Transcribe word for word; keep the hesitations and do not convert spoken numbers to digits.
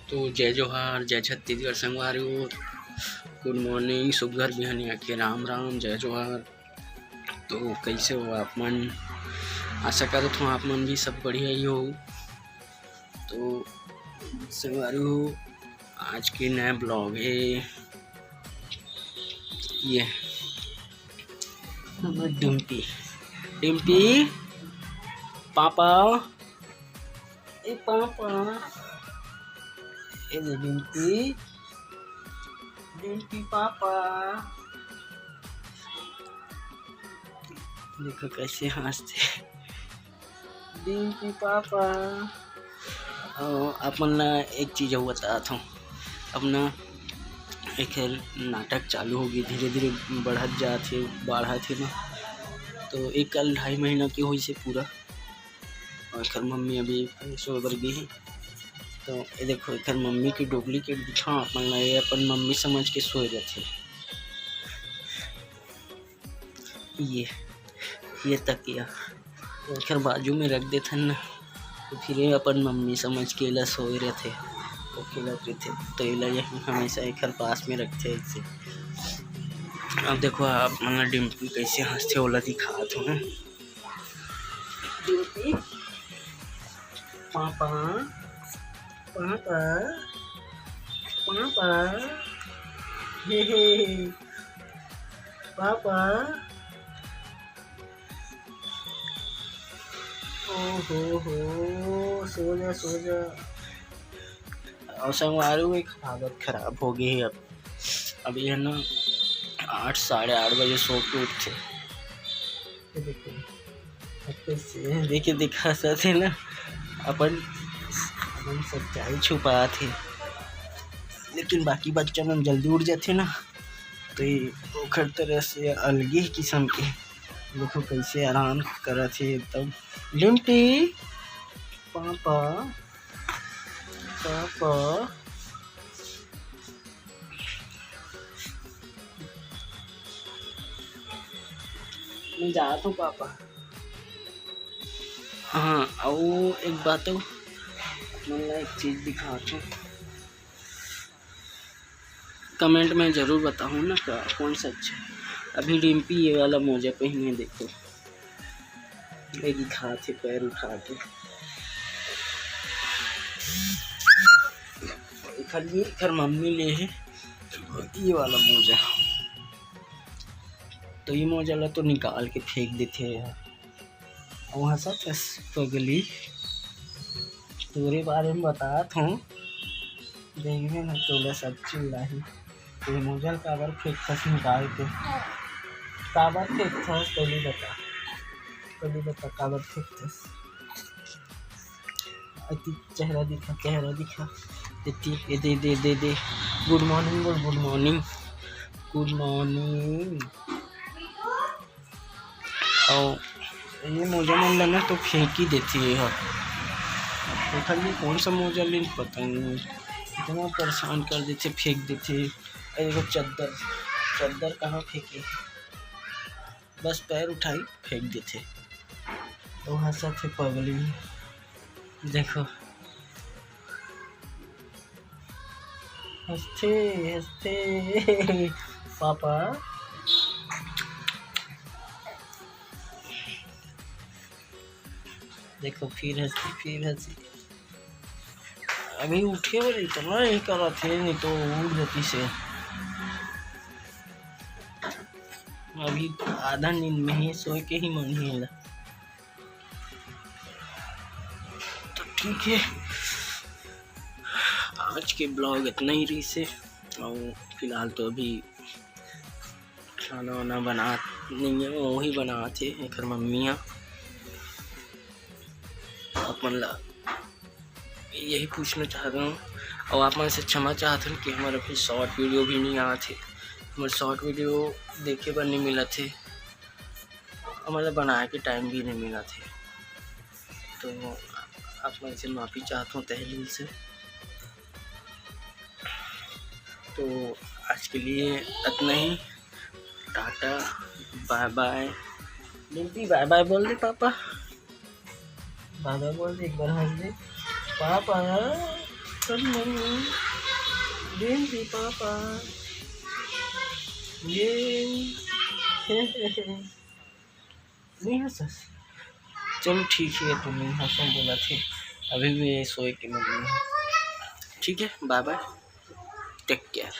तो जय जोहार, जय छत्तीसगढ़ संगवारी हो। Good morning, सुघर बिहनिया के राम राम, जय जोहार। तो कैसे हो आप मन? आशा करत हूँ आप मन भी सब बढ़िया ही हो। तो संगवारी हो, आज के नया vlog है ये। डिम्पी, डिम्पी, पापा, ए पापा, ए ले डिम्पी, डिम्पी पापा। देखो कैसे हंसथे डिम्पी पापा। अउ अपन ला एक चीज अउ बतात हूँ, अपना एक नाटक चालू होगी, धीरे धीरे बढ़त जात हे, बाढ़त हे ना। तो एक कल ढाई महीना के होइस हे पूरा, अउ एकर मम्मी अभी सोए बर गे हे। तो ये देखो, एकर मम्मी के duplicate दिखाओ अपन ला, ये अपन मम्मी समझ के सोए रथे। ये, ये तकिया एकर बाजू में रख देथन ना, तो फिर ये अपन मम्मी समझ के एला सोए रथे, वो खेलत रथे, तो एला ये हमेशा एकर पास में रखथे ऐसे। अब देखो आप मन ला डिम्पी कैसे हंसथे, ओला दिखात हूँ। डिम्पी, पापा, पापा, पापा, हे, हे, पापा। ओ हो हो, सो जा, सो जा। अउ संगवारी हो, एक आदत खराब हो गे हे अब। अब ये ना आठ, साढ़े आठ बजे सो के उठथे। ये देखो, अब कैसे, देखिए, दिखा सकते ना, अपन, अपन सच्चाई छुपात हे, लेकिन बाकी बच्चा मन जल्दी उठ जाथे ना, तो ये ओखर तरह से अलगे ही किस्म के। देखो कैसे आराम करत हे एकदम। Lumpy, papa, papa. मैं जात हूँ पापा। हाँ, अउ एक बात अउ, मन ला एक चीज दिखात हूँ, comment में जरूर बताहू ना का, कौन सा अच्छा है। अभी डिम्पी ये वाला मोजा पहने, देखो, ये दिखात हे पैर उठा के। एखर भी एखर मम्मी ले हे ये वाला मोजा, तो ये मोजा ला तो निकाल के फेंक देथे यार। अउ हंसत हस पगली, तोरे बारे में बतात हूँ, देखबे ना तोला सब चिल्लाही। ये मोजा ल काबर फेंकथस निकाल के? काबर फेंकथस? पहली बता, पहली बता काबर फेंकथस? अति चेहरा दिखा, चेहरा दिखा। इति, ए दे, दे, दे, दे। Good morning बोल, good morning, good morning। अउ ये मोजा मन ला ना तो फेंक ही देथे ये ह। तो खाली कौन सा मोजा लेन पता नहीं, इतना परेशान कर देथे, फेंक देथे। अरे देखो चद्दर, चद्दर कहाँ फेंके, बस पैर उठाई फेंक देथे। तो हंसत हे पगली, देखो। हंसथे, हंसथे। पापा। देखो, फिर हंसी, फिर हंसी। अभी उठे बर इतना ही करत हे, नहीं तो उठ जाती से। अभी आधा नींद में ही सोए के ही मन ही ला। तो ठीक है, आज के vlog इतना ही रहिस हे। अउ फिलहाल तो अभी खाना वाना बनात नहीं है, वही बनात हे एकर मम्मी ह। आप मन ला यही पूछना चाहत हूँ, अउ आप मन से क्षमा चाहत हूँ कि हमर अभी short video भी नहीं आत हे, हमर short video देखे बर नहीं मिलत हे। हमन ला बनाए के time भी नहीं मिलत हे। तो आप मन से माफी चाहत हूँ तहे दिल से। तो आज के लिए इतना ही। Tata, bye bye। Dimpy, bye bye बोल दे पापा। Bye bye बोल दे, एक बार हंस दे पापा। Good morning. दिन दी पापा। ये नहीं हंसस। चलो ठीक है, तुम नहीं हंसो बोला थे, अभी भी ये सोए के मजे में। ठीक है, bye bye, take care।